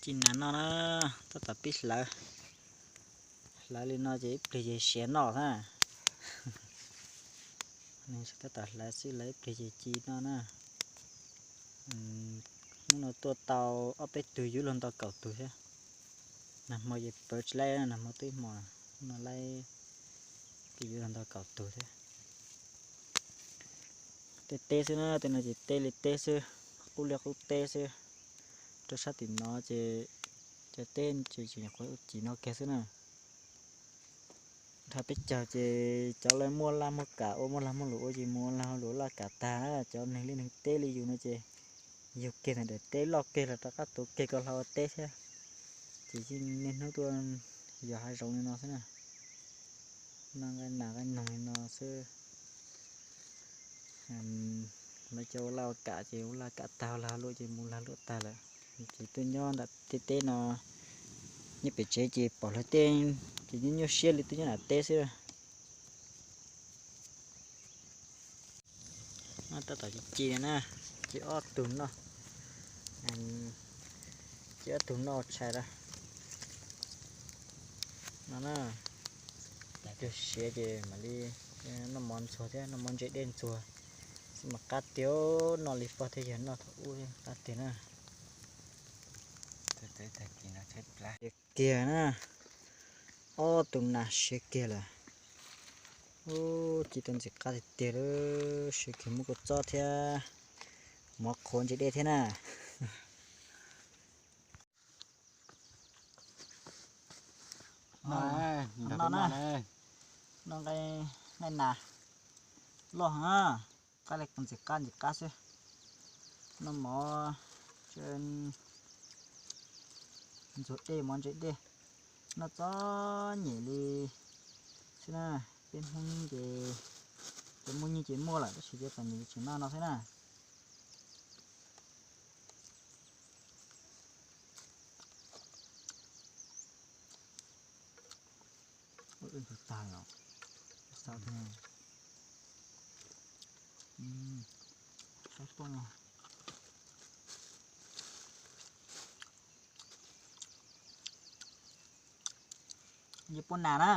Ci nas noj na, tab tom pib hlawv. Hlawv li no ces ib pliag ces siav noj na. Tab tom hlawv xwb, hlawv ib pliag ces ci noj na. Hnub no tuaj tau ob peb tug, yuav luag ntau kaum tug thiab. Nag hmo ces pawv tsis laib, nag hmo twb hmo, hnub no laib ces yuav luag ntau kaum tug thiab. Tej teb xwb na, tej no ces teb li teb xwb, qub li qub teb xwb. Rau sab tim no ces cov teb ces tseem nyuam qhuav ci no kiag xwb na. Dhau peb caug ces cov lawv muaj laj muaj kam ua, muaj lag muaj luam ua ces mus ua lag ua luam laj kam tag. Cov neeg li neeg teb li yus no ces yug kiag ntawm daim teb loj kiag los rov qab tuav kiag ko hla ua teb thiab. Ces niaj hnub tuaj yos hav zoov li no xwb na. Noj nqaij nas nqaij noog li no xwb. Lawv cov ua laj ua kam ces ua laj kam tag, ua lag luam ces mus lag luam tag lawm. Ces tuaj nyob nram tej teb no, nyob pem tsev ces pom luag tej ces nyuaj nyuaj siab li tuaj nyob nram teb xwb. Tab tom ci ci na, ci ob tug noj, ci ob tug noj tshais lawm no na. Ib pliag siav ces mam li noj mov ntxuag thiab, noj mov ntse dej ntxuag xwb mas qab tiag, noj li pog thiab yawg noj thaum ub qab tiag na. Siav kiag na, ob tug nas siav kiag lawm. Ub, ci tau ntxim qab tiag tiag lawm, siav kiag muab kua txob thiab, mov qhuav ntse dej thiab na. No, no na, noj nqaij nas loj heev, qab li ntxim qab ntxim qab xwb. Noj mov ntxuag dej, mov ntse dej, noj txom nyem li xwb na. Peb Hmoob ces cov muaj nyiaj ces muaj lawm tab sis cov txom nyem tseem noj no xwb na. Yog poj nas na.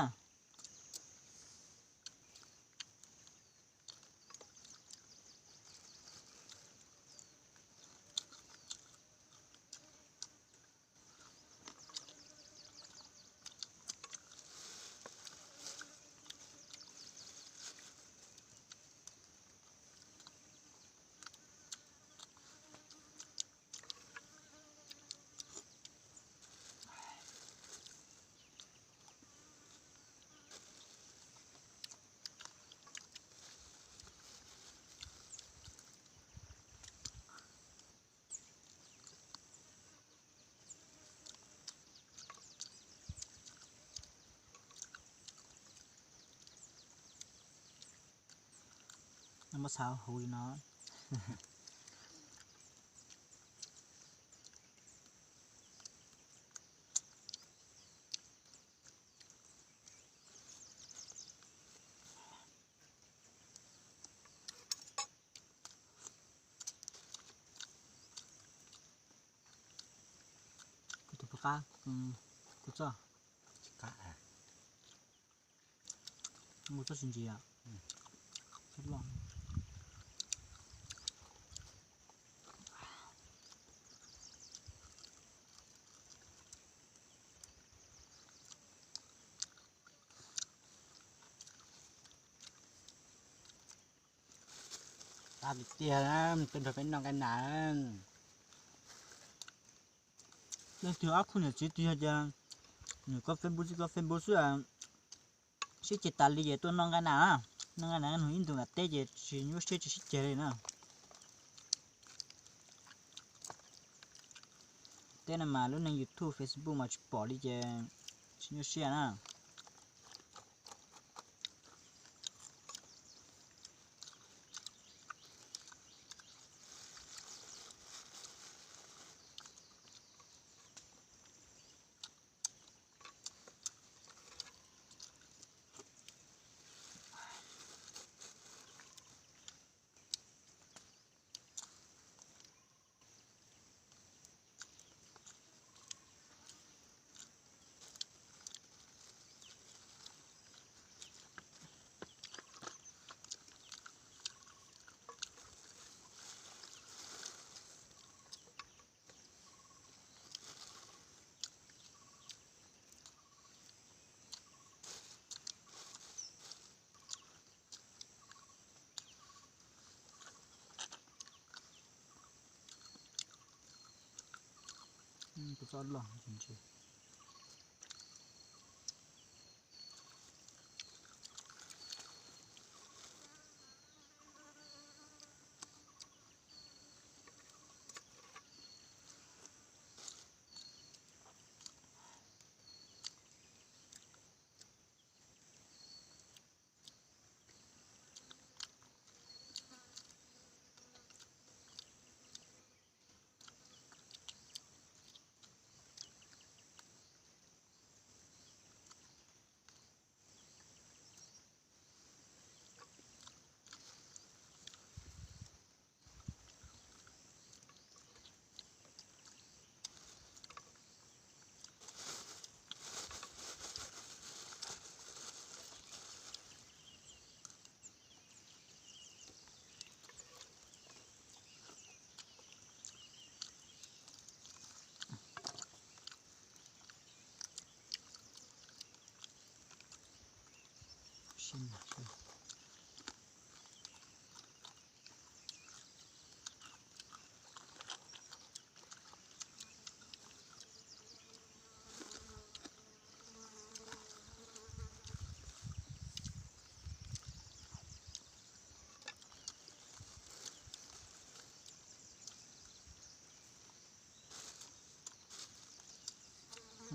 Muab xav huv li no. Kuv tus qab, kuv txoj. Mus txoj sib ntsis. Qab tiag tiag, tuaj nrog peb noj nqaij nas. Leej twg ob khub niam txiv twg yog tias nws koj Facebook xwb, koj Facebook xwb, sib ceg tas li ces tuaj noj nqaij nas na. Noj nqaij nas nug ib ntus nram teb ces tsis nyuaj siab tsis sib ceg li na. Teb no mas lub neej YouTube, Facebook mas tsis pom li ces tsis nyuaj siab na. Tus txob loj ntse ntse.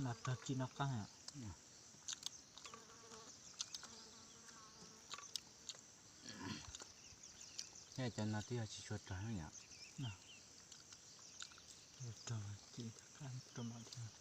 Nas tag ci no qab. Cov no twb yog tsis tshua rog yom. Rog ci rog mam thiab.